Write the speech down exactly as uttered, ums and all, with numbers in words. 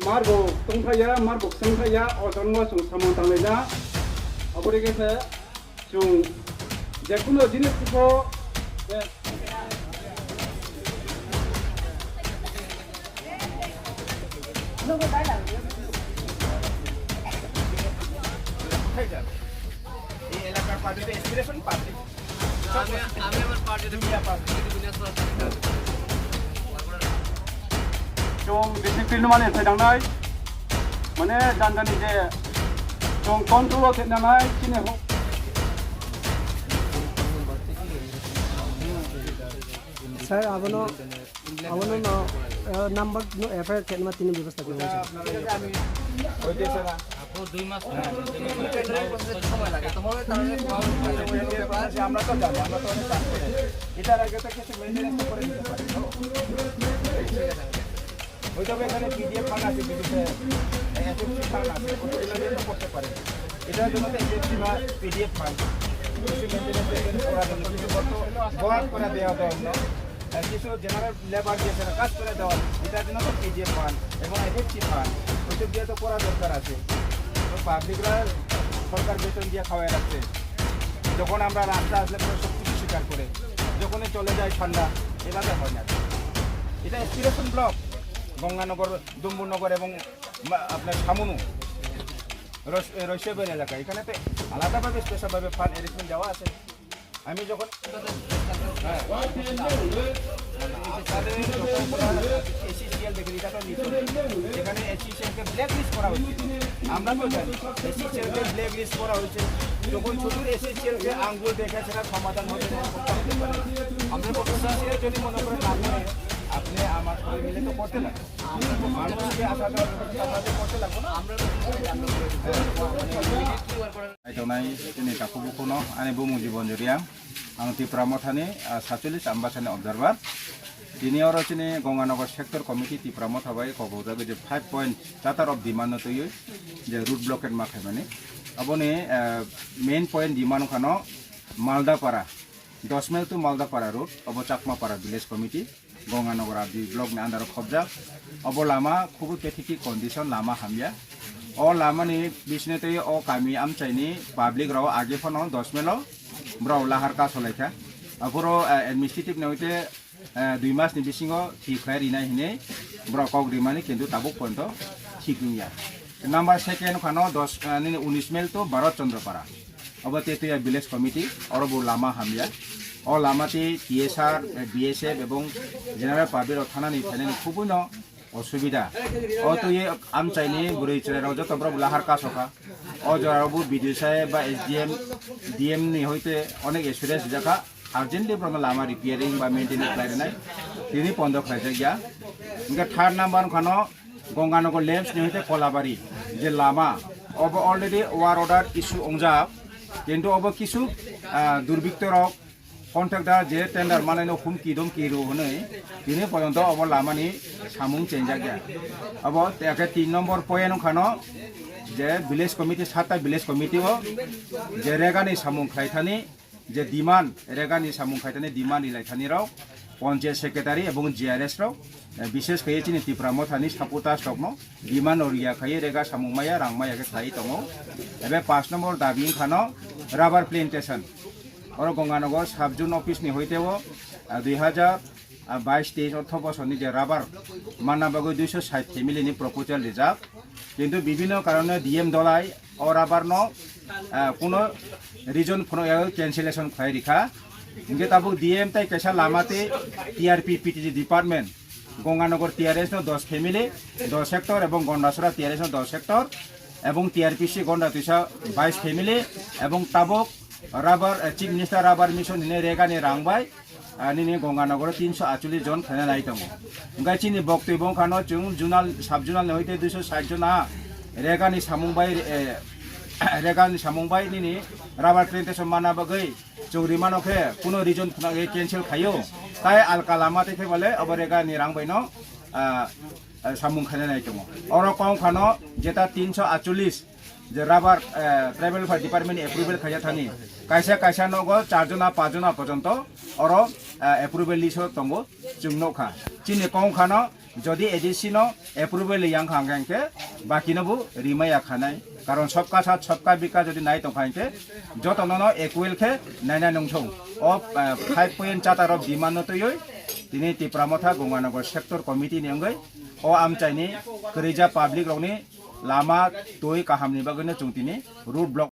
Mar bo tongthaya, mar bo sengthaya, o jangno chwng samung tanglaina. Aboni khe se chwng jekhuno jinis kho, eh, এই এলাকার পার্টিতে aspiration party. আমি, আমি আমার পার্টিতে দুনিয়া পার্টি। দুনিয়া সরকার। Chwng discipline mani sai dangnai, mane jani jani je chwng control o khe nangnai chini ho. Sir, abono, abono no, eh, number no F I R khe ma tini bebostha khe. আমরা তো জানি, আমরা তো অনেক কাজ করি। এটার আগে তো কিছু মেইনটেনেন্স তো করে দিতে পারি, তো? ওই তবে এখানে পিডিএফ ফান্ড আছে, বিদ্যুৎ, এসএফসি ফান্ড আছে, ওগুলো দিয়ে তো করতে পারি। এটার জন্য তো এসএফসি বা পিডিএফ ফান্ড, কিছু মেইনটেনেন্স করার জন্য কিছু অর্থ বরাদ্দ করে দেওয়া দরকার। আহ, কিছু জেনারেল লেবার দিয়ে সেটা কাজ করে দেওয়া, এটার জন্য তো পিডিএফ ফান্ড এবং এসএফসি ফান্ড, ওইসব দিয়ে তো করা দরকার আছে। তো পাবলিকরা সরকার বেতন দিয়ে খাওয়াই রাখছে, যখন আমরা রাস্তা আসলে পরে সব কিছু স্বীকার করে, যখনই চলে যায় ঠান্ডা, এভাবে হয় না। এটা এসপিরেশন ব্লক, গঙ্গানগর, ডুম্বুরনগর এবং মা-, আপনার সামুনু, রস-, রসিয়াবেল এলাকা, এখানে তো আলাদাভাবে স্পেশালভাবে ফান্ড অ্যারেঞ্জমেন্ট দেওয়া আছে। আমি যখন, হ্যাঁ, তাহলে যখন আমরা এসইসিএল দেখি, এটা তো নিচে, যেখানে এসইসিএল কে ব্ল্যাক লিস্ট করা হয়েছে, আমরা তো জানি এসইসিএল কে ব্ল্যাক লিস্ট করা হয়েছে। যখন শুধু এসইসিএল কে আঙ্গুল দেখে সেটা সমাধান হবে না, করতে হতে পারে। আমরা তো এসইসিএল যদি মনে করে না করে, আপনি আমার সবাই মিলে তো করতে লাগে। মানুষকে আসা যাওয়া করতে লাগবে না। আমরা তো Tongnai chini takhuk bukhukno ani bumung Jibon Joriang, ang Tipra Mothani, ah, sachulis Ambasani observer. Tini oro chini Ganganagar sector committee Tipra Motha bai kok rwjak je five point charter of demand no twiwi je road blockade ma khaimani. Aboni, ah, main point demand khano Maldapara, dos mile to Maldapara road, obo Chakmapara village committee. Ganganagar R D block ni under o khobjak. Obo lama khubui pathetic condition, lama hamya. O lama ni bisine tei o kami amchai ni public rok age phano dos melo borok lahar kaso laikha. Aphuru, eh, administrative ni hoite, eh, dui mas ni bisingo thik khlai rinai hinui borok kok rimani, kintu tabuk poito thik wngya. Number second phano dos, eh, nini unis mile to Bharat Chandra Para. Obo Tetuya village committee, oro bo lama hamya. O lama tei T S R, B S F ebong general public rok thanani phainani khubui no osubida. O twi amchai ni bwrwi chwrai rok joto borok lahar kaso kha. O jora rok bo B D O saheb ba S D M, D M ni hoite onek assurance rijak kha. Urgently borok no lama repairing ba maintenance khlai rwnai tini poito khlai jak ya. Hingke third number wngkha no Ganganagar lamps ni hoite Kolabari je lama, obo already work order issue wngjak, kintu obo kisu, ah, durbikto rok contractor je tender manai no humki domki rw hwnwi tini poito obo lama ni samung chenjak ya. Obo tei tin number point wngkha no je village committee, satta village committee o je rega ni samung khlai thani, je demand, rega ni samung khaitani demand rilai thani rok, panchayat secretary ebong G R S rok, eh, bishes khaiye chini Tipra Mothani supporters rokno demand no riya khaiye rega samung maya, rang maya khe khlai tongo. Ebe pash number dabi wngkha no rubber plantation. Oro Ganganagar sub zone office ni hoite o, ah, dui hajar, ah, bais teis ortho bosor ni je rubber manna bagwi duiso sait family ni proposal rijak. Kintu bibhinno karone D M dolai o rubber no, ah, kuno reason phano ya cancellation khlai rikha. Hingke tabuk D M tai kaisa lama tei T R P P T G department, Ganganagar T R S no dos family, dos hectare ebong Gondasora T R S no dos hectare ebong T R P C Gonda Twisa bais family ebong tabuk rubber, eh, Chief Minister Rubber Mission hine rega ni rang bai, ah, nini Ganganagar o tinso acholish jon khaina nai tongo. Hingke chini boktoi bo wngkha no chwng zonal, sub zonal ni hoite duiso sait jon ah rega ni samung bai, eh, rega ni samung bai nini rubber plantation manna bagwi chwng rimano khe kuno reason phano khe cancel khaio. Tai alka lama tei khe bole obo rega ni rang bai no, ah, eh, samung khaina nai tongo. Oro kong phano jeta tinso acholish je rubber, eh, tribal welfare department ni approval khaijak thani. Kaisa kaisa nogo char jona, pach jona porjonto oro, eh, approval list o tongo, chwng nukha. Chini kong khano Jodi A D C no approval yang kha hingke baki no bo rimaya khanai. Karon sabka saath sabka bikas jodi nai tongkha hingke joto no no equal khe naina nungthung. O, eh, five point charter of demand no twiwi tini Tipra Motha Gonganagar sector committee ni wngwi o amchaini kwrwija public rokni lama twi kaham ni bagwi no chwng tini road block